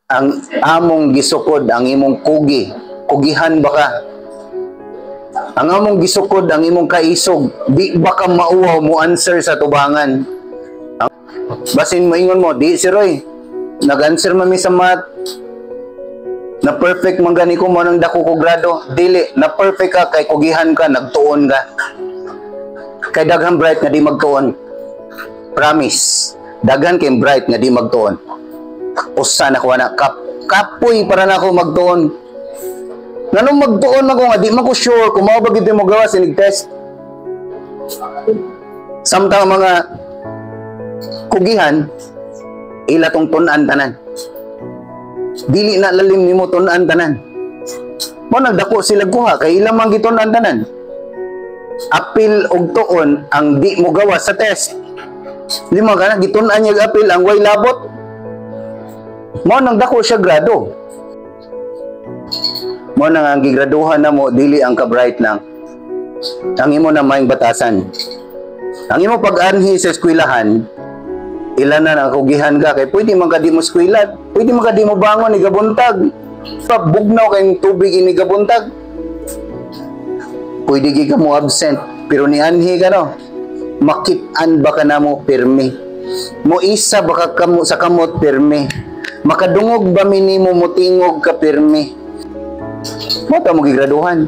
Ang among gisukod ang imong kugi. Kugihan ba ka? Ang among gisukod ang imong kaisog. Di ba ka mauwaw mo answer sa tubangan? Basin moingon mo, "Di, sir oy. Nag-answer man mi sa math. Na perfect man gani ko, mao nang dako ko grado." Dili, na perfect ka kay kugihan ka, nagtuon ka. Kay daghan bright nga di magtuon. Promise. Daghan kay bright nga di magtuon. Usa na ko na kapoy para na ako magtuon. Nganong magtuon ako nga di man ko sure kung mao ba gid mo gawa sinig test? Samtang mga kugihan, ila tong tun-an tanan. Dili na lalim nimo tun-an tanan. Mao nagdako sila kuha kay ila man gitun-an tanan. Apil og tuon ang di mo gawa sa test. Lima ka na gitun-an niya apil ang way labot. Mao nang dako siya grado. Mao nang ang gigraduhan na mo dili ang ka-bright lang. Ang imo na maayong batasan. Ang imo pag-anhi sa eskwelahan, ila na ang kugihan ka kay pwede man ka di mo eskwela, pwede man ka di mo bangon ni gabuntag. Bugnaw kay tubig ini gabuntag. Pwede gi ka mo absent, pero ni anhi ka, no. Makit-an ba ka namo pirmi? Mo isa ba ka kamo sa kamot pirmi? Makadungog ba mi nimo mutingog ka pirmi? Mao ta mo gigraduhan.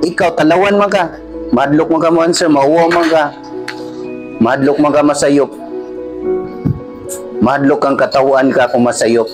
Ikaw, talawan man ka. Madlok man ka mo answer, mauwaw man ka. Madlok man ka masayop. Madlok kang katawhan ka kung masayop.